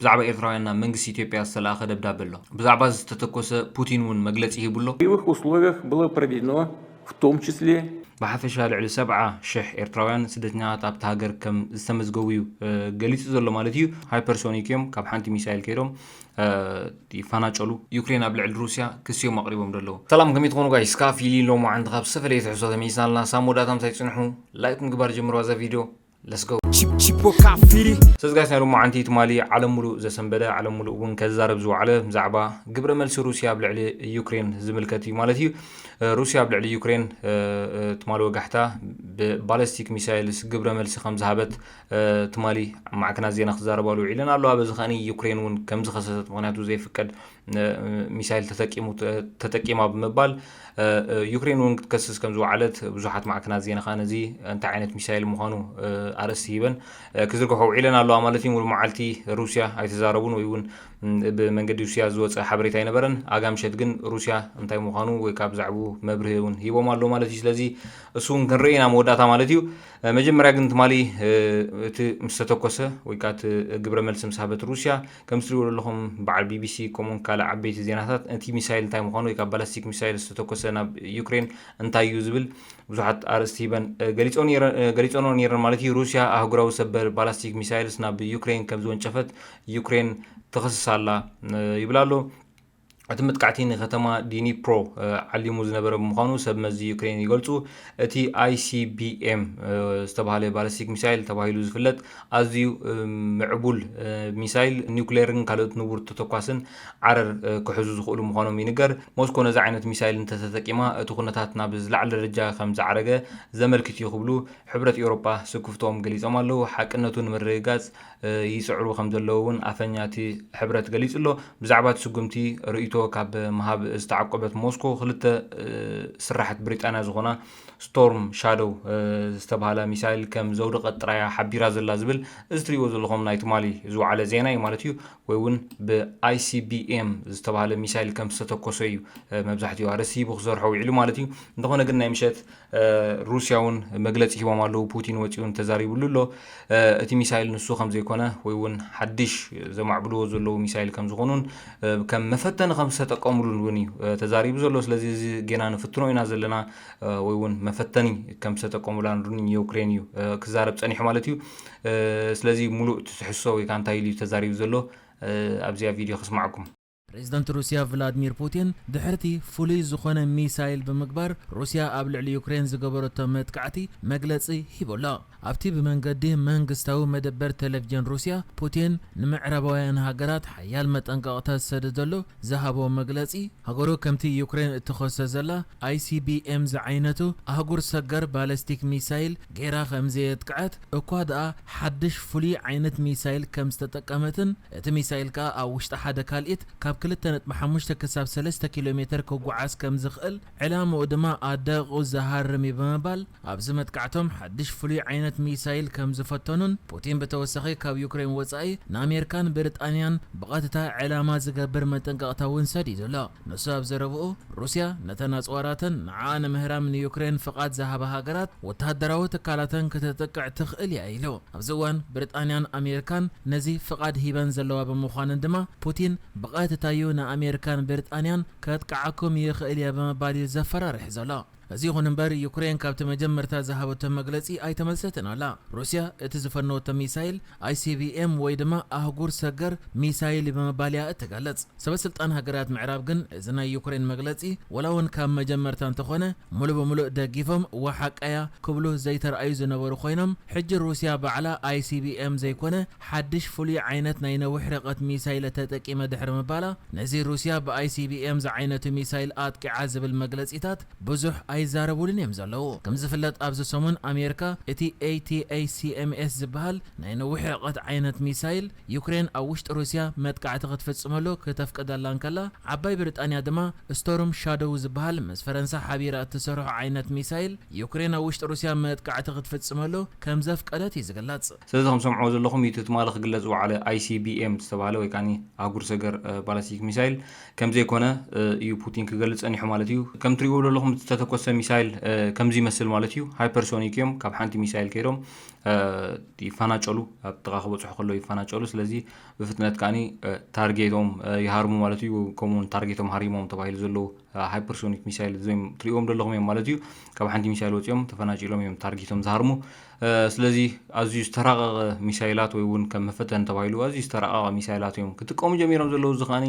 ብዛዕባ ኤርትራውያን ናብ መንግስቲ ኢትዮጵያ ዝተላእኸ ደብዳበ ኣሎ። ብዛዕባ ዝተተኮሰ ፑቲን እውን መግለጺ ሂቡ ኣሎ። В боевых условиях было проведено в том числе ብሓፈሻ ልዕሊ ሰብዓ ሽሕ ኤርትራውያን ስደተኛታት ኣብቲ ሃገር ከም ዝተመዝገቡ እዩ ገሊጹ ዘሎ ማለት እዩ። ሃይፐርሶኒክ እዮም፣ ካብ ሓንቲ ሚሳይል ከይዶም ይፈናጨሉ። ዩክሬን ኣብ ልዕሊ ሩስያ ክስዮም ኣቕሪቦም ዘለዉ። ሰላም፣ ከመይ ትኾኑ ጋይስ? ካፊሊ ሎማዓንቲ ካብ ዝተፈላለየ ትሕዝቶ ተመይስና ኣለና። ሳብ መወዳእታ ምሳይ ጽንሑ። ላይክ ምግባር ጀምርዋ እዛ ቪድዮ። Let's go። Chip chip o kafiri. ሰዚ ጋይስ፣ ናይ ሎማዓንቲ ትማሊ ዓለም ሙሉእ ዘሰንበደ፣ ዓለም ሙሉእ እውን ከዛረብ ዝወዓለ ብዛዕባ ግብረ መልሲ ሩስያ ኣብ ልዕሊ ዩክሬን ዝምልከት እዩ ማለት እዩ። ሩስያ ኣብ ልዕሊ ዩክሬን ትማሊ ወጋሕታ ብባለስቲክ ሚሳይልስ ግብረ መልሲ ከም ዝሃበት ትማሊ ማዕከናት ዜና ክዛረባሉ ውዒለን ኣለዋ። በዚ ከኣ ዩክሬን እውን ከም ዝኸሰሰት፣ ምክንያቱ ዘይፍቀድ ሚሳይል ተጠቂማ ብምባል ዩክሬን እውን ክትከስስ ከም ዝወዓለት ብዙሓት ማዕከናት ዜና ከኣ ነዚ እንታይ ዓይነት ሚሳይል ምዃኑ ኣርእስቲ ሂበን ክዝርግሖ ውዒለን ኣለዋ ማለት እዩ። ሙሉ መዓልቲ ሩስያ ኣይተዛረቡን ወይ እውን ብመንገዲ ሩስያ ዝወፀ ሓበሬታ ኣይነበረን። ኣጋ ምሸት ግን ሩስያ እንታይ ምዃኑ ወይ ካብ ዛዕቡ መብርሂ እውን ሂቦም ኣለዉ ማለት እዩ። ስለዚ እሱ እውን ክንርኢ ኢና መወዳእታ ማለት እዩ። መጀመርያ ግን ትማሊ እቲ ምስ ተተኮሰ ወይ ከዓ እቲ ግብረ መልሲ ምስ ሃበት ሩስያ፣ ከም ትሪእዎ ዘለኹም በዓል ቢቢሲ ከምኡውን ካልእ ዓበይቲ ዜናታት እቲ ሚሳይል እንታይ ምዃኑ ወይ ከዓ ባላስቲክ ሚሳይል ዝተተኮሰ ናብ ዩክሬን እንታይ እዩ ዝብል ብዙሓት ኣርእስቲ ሂበን ገሊፀንኦ ነይረን ማለት እዩ። ሩስያ ኣህጉራዊ ሰበር ባላስቲክ ሚሳይልስ ናብ ዩክሬን ከም ዝወንጨፈት ዩክሬን ትኸስስ ኣላ ይብል ኣሎ። እቲ መጥቃዕቲ ንከተማ ዲኒፕሮ ዓሊሙ ዝነበረ ብምዃኑ ሰብ መዚ ዩክሬን ይገልጹ። እቲ ኣይሲቢኤም ዝተባህለ ባለስቲክ ሚሳይል ተባሂሉ ዝፍለጥ ኣዝዩ ምዕቡል ሚሳይል ኒውክሌርን ካልኦት ንቡር ተተኳስን ዓረር ክሕዙ ዝኽእሉ ምዃኖም ይንገር። ሞስኮ ነዚ ዓይነት ሚሳይል እንተተጠቂማ እቲ ኩነታት ናብ ዝለዓለ ደረጃ ከም ዝዓረገ ዘመልክት እዩ ክብሉ ሕብረት ኤውሮጳ ስክፍትኦም ገሊጾም ኣለዉ። ሓቅነቱ ንምርግጋጽ ይጽዕሩ ከም ዘለዉ እውን ኣፈኛ እቲ ሕብረት ገሊጹ ኣሎ። ብዛዕባ እቲ ስጉምቲ ርእይቶ ካብ ምሃብ ዝተዓቆበት ሞስኮ፣ ክልተ ስራሓት ብሪጣንያ ዝኾና ስቶርም ሻዶው ዝተባሃላ ሚሳይል ከም ዘውደቐት ጥራያ ሓቢራ ዘላ ዝብል እዚ ትሪእዎ ዘለኹም ናይ ትማሊ ዝወዓለ ዜና እዩ ማለት እዩ። ወይ እውን ብኣይሲቢኤም ዝተባሃለ ሚሳይል ከም ዝተተኮሰ እዩ መብዛሕትኡ ኣርእስቲ ሂቡ ክሰርሖ ውዒሉ ማለት እዩ። እንተኾነ ግን ናይ ምሸት ሩስያ እውን መግለፂ ሂቦም ኣለዉ። ፑቲን ወፂኡ እውን ተዛሪብሉ ኣሎ። እቲ ሚሳይል ንሱ ከም ዘይኮነ ወይ እውን ሓድሽ ዘማዕብልዎ ዘለዉ ሚሳይል ከም ዝኾኑን ከም መፈተኒ ከም ዝተጠቀምሉን እውን እዩ ተዛሪቡ ዘሎ። ስለዚ እዚ ጌና ንፍትኖ ኢና ዘለና ወይ እውን መፈተኒ ከም ዝተጠቀሙላ ንዩክሬን እዩ ክዛረብ ፀኒሑ ማለት እዩ። ስለዚ ሙሉእ ትሕዝቶ ወይ ከዓ እንታይ ኢሉ እዩ ተዛሪቡ ዘሎ ኣብዚኣ ቪድዮ ከስማዓኩም። ፕሬዝደንት ሩስያ ቭላድሚር ፑቲን ድሕርቲ ፍሉይ ዝኾነ ሚሳይል ብምግባር ሩስያ ኣብ ልዕሊ ዩክሬን ዝገበረቶ መጥቃዕቲ መግለጺ ሂቡ ኣሎ። ኣብቲ ብመንገዲ መንግስታዊ መደበር ቴሌቪዥን ሩስያ ፑቲን ንምዕራባውያን ሃገራት ሓያል መጠንቀቕታ ዝሰደደሉ ዝሃቦ መግለጺ፣ ሃገሩ ከምቲ ዩክሬን እትኸሶ ዘላ ኣይሲቢኤም ዝዓይነቱ ኣህጉር ሰገር ባለስቲክ ሚሳይል ገይራ ከም ዘየጥቅዐት እኳ ደኣ ሓድሽ ፍሉይ ዓይነት ሚሳይል ከም ዝተጠቀመትን እቲ ሚሳይል ከኣ ኣብ ውሽጢ ሓደ ካልኢት ካብ ክልተ ነጥቢ ሓሙሽተ ክሳብ ሰለስተ ኪሎ ሜተር ክጓዓዝ ከም ዝኽእል ዕላምኡ ድማ ኣዳቂቑ ዝሃርም እዩ ብምባል ኣብዚ መጥቃዕቶም ሓድሽ ፍሉይ ዓይነት ሚሳይል ከም ዝፈተኑን ፑቲን ብተወሳኺ ካብ ዩክሬን ወጻኢ ንኣሜሪካን ብሪጣንያን ብቐጥታ ዕላማ ዝገብር መጠንቀቕታ እውን ሰዲዱ ኣሎ። ንሱ ኣብ ዘረብኡ ሩስያ ነተን ኣጽዋራተን ንዓኣ ንምህራም ንዩክሬን ፍቓድ ዝሃባ ሃገራት ወተሃደራዊ ትካላተን ከተጥቅዕ ትኽእል እያ ኢሉ። ኣብዚ እዋን ብሪጣንያን ኣሜሪካን ነዚ ፍቓድ ሂበን ዘለዋ ብምዃነን ድማ ፑቲን ብቐጥታዩ ንኣሜሪካን ብሪጣንያን ከጥቅዓኩም ይኽእል እየ ብምባል እዩ ዘፈራርሕ ዘሎ። እዚ ይኹን እምበር ዩክሬን ካብቲ መጀመርታ ዝሃበቶ መግለጺ ኣይተመልሰትን ኣላ። ሩስያ እቲ ዝፈነወቶ ሚሳይል ኣይሲቢኤም ወይ ድማ ኣህጉር ሰገር ሚሳይል እዩ ብምባል እያ እትገልጽ። ሰበስልጣን ሃገራት ምዕራብ ግን እዚ ናይ ዩክሬን መግለጺ ዋላ እውን ካብ መጀመርታ እንተኾነ ሙሉእ ብሙሉእ ደጊፎም ወሓቀያ ክብሉ ዘይተረኣዩ ዝነበሩ ኮይኖም ሕጂ ሩስያ ባዕላ ኣይሲቢኤም ዘይኮነ ሓድሽ ፍሉይ ዓይነት ናይ ነዊሕ ርሕቀት ሚሳይል ተጠቂመ ድሕሪ ምባላ ነዚ ሩስያ ብኣይሲቢኤም ዝዓይነቱ ሚሳይል ኣጥቂዓ ዝብል መግለጺታት ብዙሕ ኣይዛረቡሉን እዮም ዘለዉ። ከም ዝፍለጥ ኣብዚ ሰሙን ኣሜሪካ እቲ ኤቲኤሲኤምኤስ ዝበሃል ናይ ነዊሕ ርሕቀት ዓይነት ሚሳይል ዩክሬን ኣብ ውሽጢ ሩስያ መጥቃዕቲ ክትፍጽመሉ ክተፍቅደላ እንከላ ዓባይ ብሪጣንያ ድማ ስቶርም ሻዶው ዝበሃል ምስ ፈረንሳ ሓቢራ እትሰርሖ ዓይነት ሚሳይል ዩክሬን ኣብ ውሽጢ ሩስያ መጥቃዕቲ ክትፍጽመሉ ከም ዘፍቀደት እዩ ዝግለጽ። ስለዚ ከም ሰምዕዎ ዘለኹም እዩ እቲ ትማሊ ክግለጽ ዝወዓለ ኣይሲቢኤም ዝተባህለ ወይ ከዓ ኣህጉር ሰገር ባላስቲክ ሚሳይል ከም ዘይኮነ እዩ ፑቲን ክገልጽ ጸኒሑ ማለት እዩ። ከም ትሪእዎ ዘለኹም ዝተተኮሰ ሚሳይል ከምዚ ይመስል ማለት እዩ። ሃይፐርሶኒክ እዮም። ካብ ሓንቲ ሚሳይል ከይዶም ይፈናጨሉ፣ ኣብ ጥቓ ክበፅሑ ከለዉ ይፈናጨሉ። ስለዚ ብፍጥነት ከዓኒ ታርጌቶም ይሃርሙ ማለት እዩ። ከምኡውን ታርጌቶም ሃሪሞም ተባሂሉ ዘለዉ ሃይፐርሶኒክ ሚሳይል እዚኦም ትሪእዎም ዘለኹም እዮም ማለት እዩ። ካብ ሓንቲ ሚሳይል ወፂኦም ተፈናጭሎም እዮም ታርጌቶም ዝሃርሙ። ስለዚ ኣዝዩ ዝተራቐቐ ሚሳይላት ወይ እውን ከም መፈተኒ ተባሂሉ ኣዝዩ ዝተራቐቐ ሚሳይላት እዮም ክጥቀሙ ጀሚሮም ዘለዉ። እዚ ከዓኒ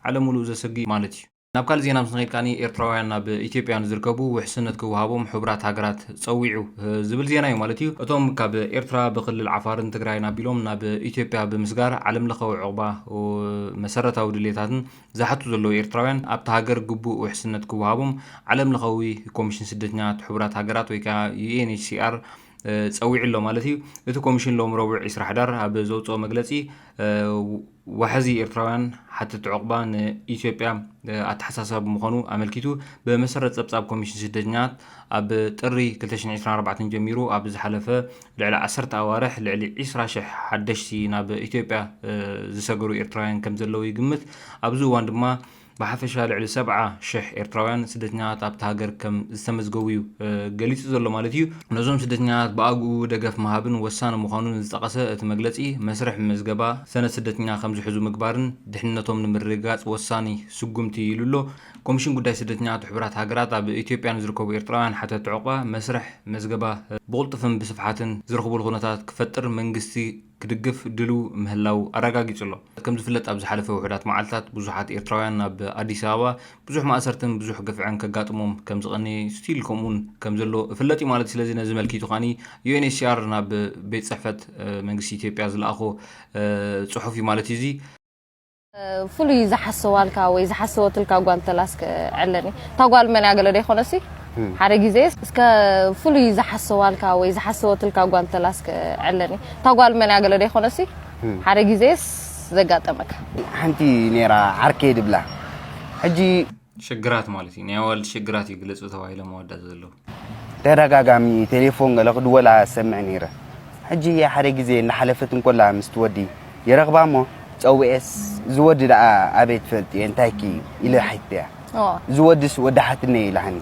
ዓለም ሙሉእ ዘሰግእ ማለት እዩ። ናብ ካልእ ዜና ምስ ንኸይድ ከዓኒ ኤርትራውያን ናብ ኢትዮጵያ ንዝርከቡ ውሕስነት ክወሃቦም ሕቡራት ሃገራት ጸዊዑ ዝብል ዜና እዩ ማለት እዩ። እቶም ካብ ኤርትራ ብክልል ዓፋርን ትግራይን ኣቢሎም ናብ ኢትዮጵያ ብምስጋር ዓለም ለኻዊ ዕቑባ መሰረታዊ ድሌታትን ዝሓቱ ዘለዉ ኤርትራውያን ኣብቲ ሃገር ግቡእ ውሕስነት ክወሃቦም ዓለም ለኻዊ ኮሚሽን ስደተኛታት ሕቡራት ሃገራት ወይ ከዓ ዩ ኤን ኤች ሲ ኣር ጸዊዑ ኣሎ ማለት እዩ። እቲ ኮሚሽን ሎም ረቡዕ ዒስራ ሕዳር ኣብ ዘውፅኦ መግለፂ ዋሕዚ ኤርትራውያን ሓተቲ ዕቑባ ንኢትዮጵያ ኣተሓሳሳቢ ምዃኑ ኣመልኪቱ፣ ብመሰረት ጸብጻብ ኮሚሽን ስደተኛታት ኣብ ጥሪ ክልተ ሽሕን ዕስራን ኣርባዕተን ጀሚሩ ኣብ ዝሓለፈ ልዕሊ ዓሰርተ ኣዋርሕ ልዕሊ ዕስራ ሽሕ ሓደሽቲ ናብ ኢትዮጵያ ዝሰገሩ ኤርትራውያን ከም ዘለዉ ይግምት። ኣብዚ እዋን ድማ ብሓፈሻ ልዕሊ ሰብዓ ሽሕ ኤርትራውያን ስደተኛታት ኣብቲ ሃገር ከም ዝተመዝገቡ እዩ ገሊጹ ዘሎ ማለት እዩ። ነዞም ስደተኛታት ብኣግኡ ደገፍ ምሃብን ወሳኒ ምዃኑን ዝጠቐሰ እቲ መግለጺ፣ መስርሕ ምዝገባ ሰነድ ስደተኛ ከም ዝሕዙ ምግባርን ድሕንነቶም ንምርግጋጽ ወሳኒ ስጉምቲ ኢሉ ኣሎ። ኮሚሽን ጉዳይ ስደተኛታት ሕቡራት ሃገራት ኣብ ኢትዮጵያ ንዝርከቡ ኤርትራውያን ሓተቲ ዕቑባ መስርሕ መዝገባ ብቕልጡፍን ብስፍሓትን ዝረኽቡሉ ኩነታት ክፈጥር መንግስቲ ክድግፍ ድልው ምህላው ኣረጋጊጹ ኣሎ። ከም ዝፍለጥ ኣብ ዝሓለፈ ውሑዳት መዓልታት ብዙሓት ኤርትራውያን ናብ ኣዲስ ኣበባ ብዙሕ ማእሰርትን ብዙሕ ግፍዕን ከጋጥሞም ከም ዝቐነየ ስቲል ከምኡውን ከም ዘሎ እፍለጥ እዩ ማለት እዩ። ስለዚ ነዚ መልኪቱ ከዓኒ ዩ ኤን ኤች ሲ ኣር ናብ ቤት ጽሕፈት መንግስቲ ኢትዮጵያ ዝለኣኾ ጽሑፍ እዩ ማለት እዩ። እዚ ፍሉይ ዝሓሰዋልካ ወይ ዝሓሰወትልካ ጓል ተላስክ ዕለኒ እታ ጓል መን ያገለ ደይኮነሲ ሓደ ግዜ እስከ ፍሉይ ዝሓሰዋልካ ወይ ዝሓሰወትልካ ጓል ተላስክ ዕለኒ እታ ጓል መን ያገለ ደይኮነሲ ሓደ ግዜ ዘጋጠመካ ሓንቲ ነይራ ዓርከይ ድብላ ሕጂ ሽግራት ማለት እዩ። ናይ ኣዋልድ ሽግራት እዩ ግለፁ ተባሂሎም መወዳእታ ዘለዉ። ተደጋጋሚ ቴሌፎን ገለ ክድወላ ዝሰምዕ ነይረ። ሕጂ እየ ሓደ ግዜ እናሓለፈት እንኮላ ምስቲ ወዲ ይረኽባ እሞ ፀውዔስ እዚ ወዲ ደኣ ኣበይ ትፈልጥዮ እንታይኪ ኢለ ሓቲተያ። እዚ ወድስ ወዳሓትነይ ኢላሃኒ።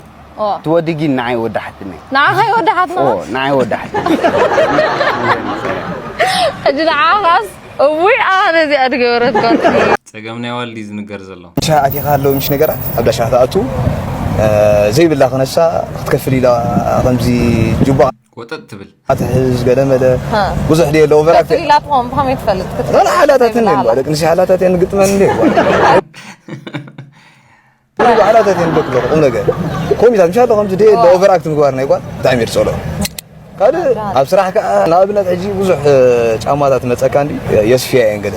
እቲ ወዲ ግን ንዓይ ወዳሓትነይ። ንዓኻ ይወዳሓትና? ንዓይ ወዳሓትነይ። ሕጂ ንዓኻስ እውይ ኣነ እዚኣ ድገበረት ጓል። ፀገም ናይ ዋልዲ ዝንገር ዘሎ። ሻ ኣቲኻ ኣለዉ ምሽ ነገራት ኣብ ዳሻ ትኣቱ ዘይብላ ክነሳ ክትከፍል ኢላ ከምዚ ጅባ ወጠጥ ትብል ኣትሕዝ ገለመለ ብዙሕ ድየ ኣለዎ በራክ ከፍል ኢላ ትኾን ብኸመይ ትፈልጥ ክትብል ገለ ሓላታት እኔ ደቂ ንሲ ሓላታት እየ ንግጥመን እንዲ ባዕላታት እየ ንደቂ ቁም ነገር ኮሚታት ምሽ ኣሎ ከምዚ ድየ ኣለዎ ኦቨር ኣክት ምግባር ናይ ጓል ብጣዕሚ የድፀሎ ካልእ ኣብ ስራሕ ከዓ ንኣብነት ሕጂ ብዙሕ ጫማታት መፀካ እንዲ የስፍያ እየን ገለ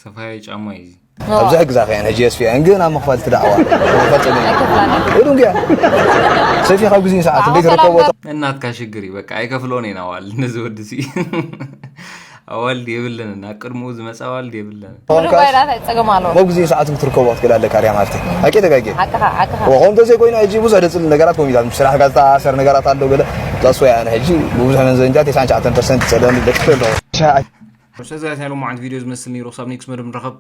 ሰፋያዊ ጫማ እዩ እዚ። ኣብዚ ሕግዛ ከያን ሕጂ የስፍያ ግን ኣብ መኽፋልቲ ዳዕዋ ፈጸመ ኣይከፍላን። እዱንግያ ሰፊ ካብ ግዜ ሰዓት እንዴት ረከቦ እናትካ ሽግር እዩ በቃ ኣይከፍሎን ኢና ዋል ነዚ ወዲ ሲ ኣዋልድ የብለንን ኣብ ቅድምኡ ዝመፃ ኣዋልድ የብለንን ሙሉ ባይራት ኣይፀገም ኣለዎ ሞብ ግዜ ሰዓት ክትርከቦ ክትክእል ኣለካ ሪያ ማርቴ ኣቄ ተጋጌ ሓቅኻ ሓቅኻ ከምኡ እንተዘይኮይኑ ሕጂ ብዙሕ ደፅል ነገራት ኮሚታት ምስ ስራሕ ጋር ዝተኣሳሰር ነገራት ኣሎ ገለ ዛስወያ ኣነ ሕጂ ብብዙሕ መንዘንጃ 99 ፐርሰንት ይፀለኒ ደቂ ኣለዎ ርዕሰ ዛያትና ሎማዓንቲ ቪድዮ ዝመስል ነይሩ ክሳብ ኔክስት መደብ ንራኸብ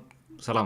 ሰላም